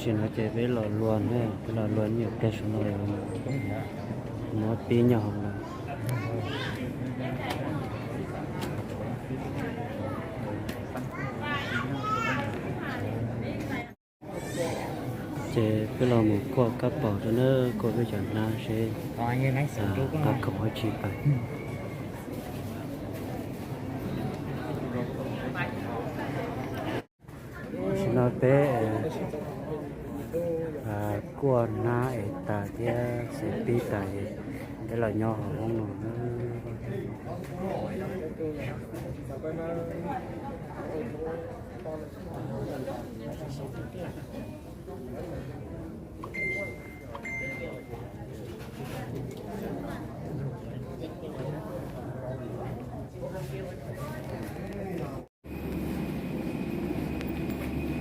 Xin nó chạy với lò luồn ha, cái lò luồn nhiều cái số này nó tí nhỏ là. Chạy với lò một cua cá bò cho nó cua với chọn nó sẽ. Có như nãy sự à, chú có cá nói. Cậu hỏi chị phải. Sino pe, eh, ah, kua na e ta tia se pi ta e, de la nyo ho hong no.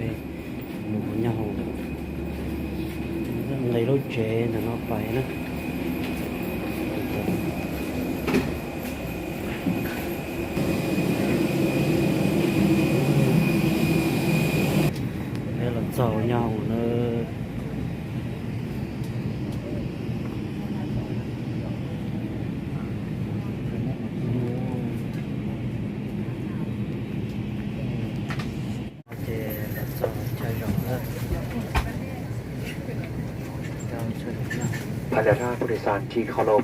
Ê, một con nhau hồng. Lấy lốt chế là nó phải đó. Đây là giàu nhau nữa. Banda ທ່ານຜູ້ໂດຍສານທີ່ເຄົາລົບ.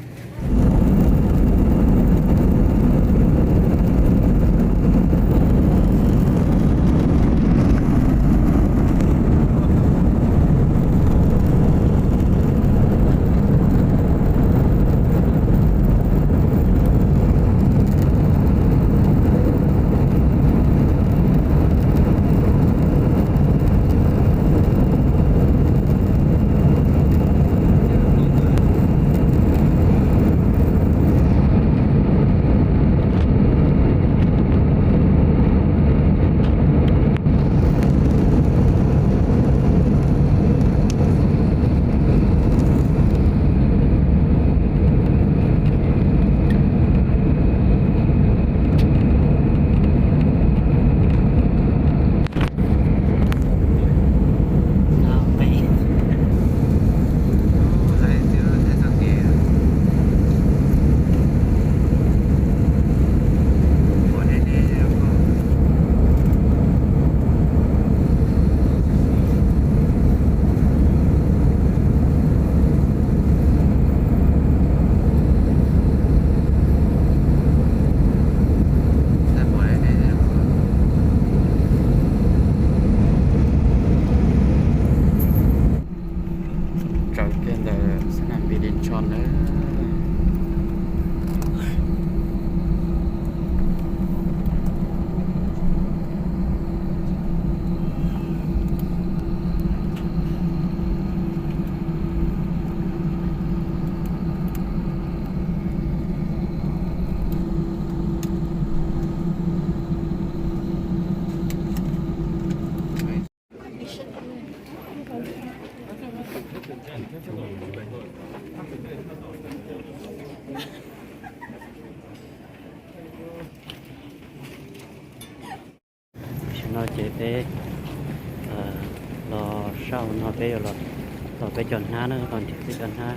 ຈາກເປັນແຕ່ສະໜາມບິນອິນຊອນເດີ. ເນາະ ເຈເປ ເອີ ລໍເຊົ່າເນາະ ເປຢູ່ ລໍຕໍ່ໄປຈອດນາເນາະ ກ່ອນທີ່ໄປຈອດນາ.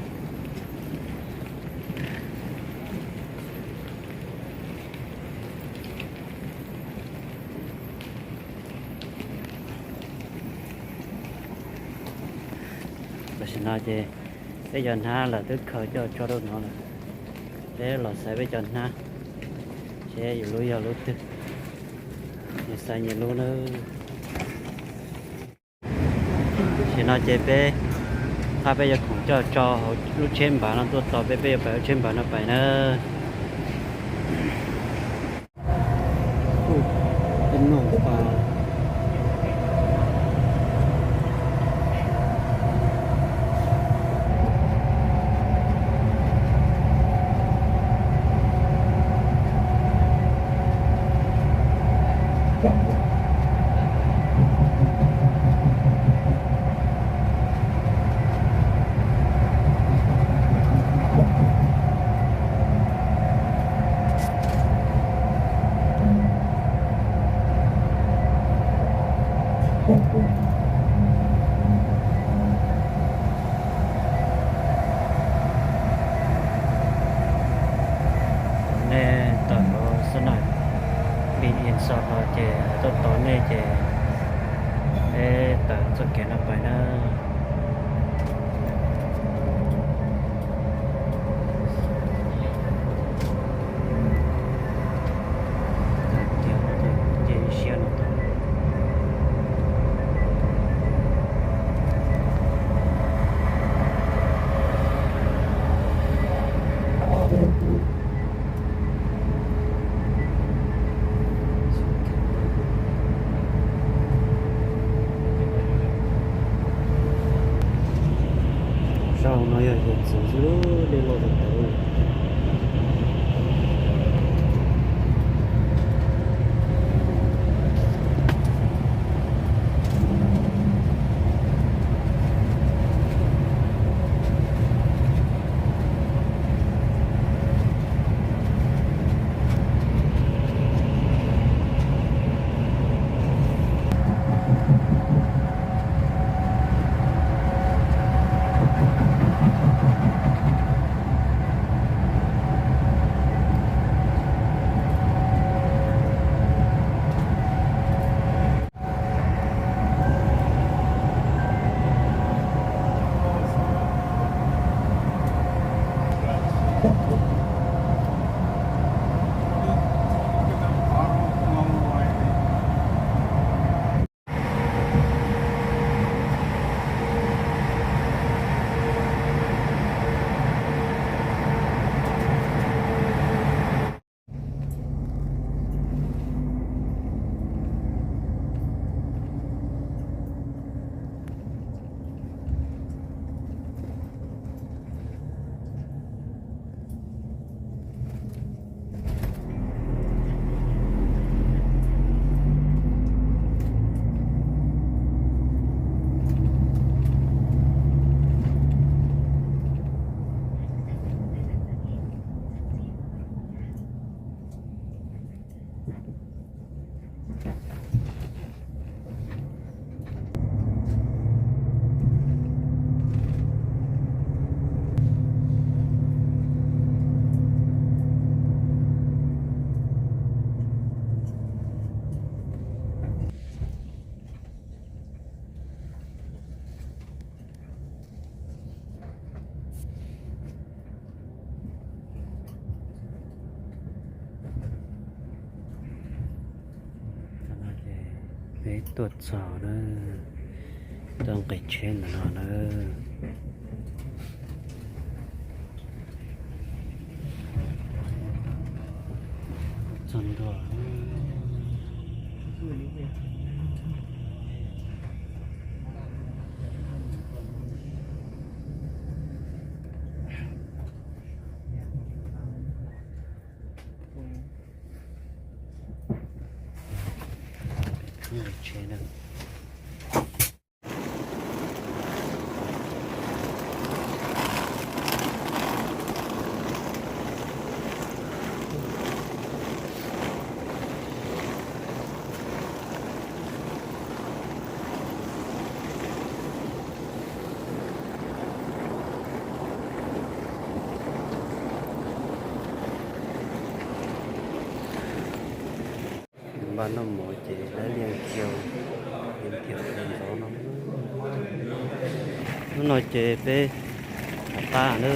ເພາະສະນັ້ນເຈ ໄປຈອດນາລະ ຕຶກເຂົາເຈົ້າຈອດລົດເນາະ ເດ້ ລໍໃສ່ໄປຈອດນາ ເຈ ຢູ່ລຸຍ ຢູ່ລຸດ ຕຶກ ຢູ່ໃສ່ ຢູ່ລຸເນີ. ຊິເນາະ ເຈເປ ພາໄປຢາກຂອງເຈົ້າ ຈອດເອົາລົດເຊນບານເນາະ ຕົວຕໍ່ເປ ເປໄປເອົາເຊນບານເນາະ ໄປເນີ. ໂອ້ ເປັນໜອງປາ. ເ ແນ່ ຕອນບໍ່ສະໜ້ອຍ ບິນອິນຊອດເນາະເຈ ຕົວຕອນນີ້ເຈ ເອ ຕາມສະແກນອອກໄປເນາະ. ໄປຕວດສອບເດີ ຕ້ອງໄປເຊັກແນ່ນອນເດີ. ບ້ານນ້ຳໝໍເຈ ແລະ ລຽງຂຽວ ລຽງຂຽວເປັນສອງນ້ຳ ນ້ອຍເຈ ໄປຫາປ້າເດີ.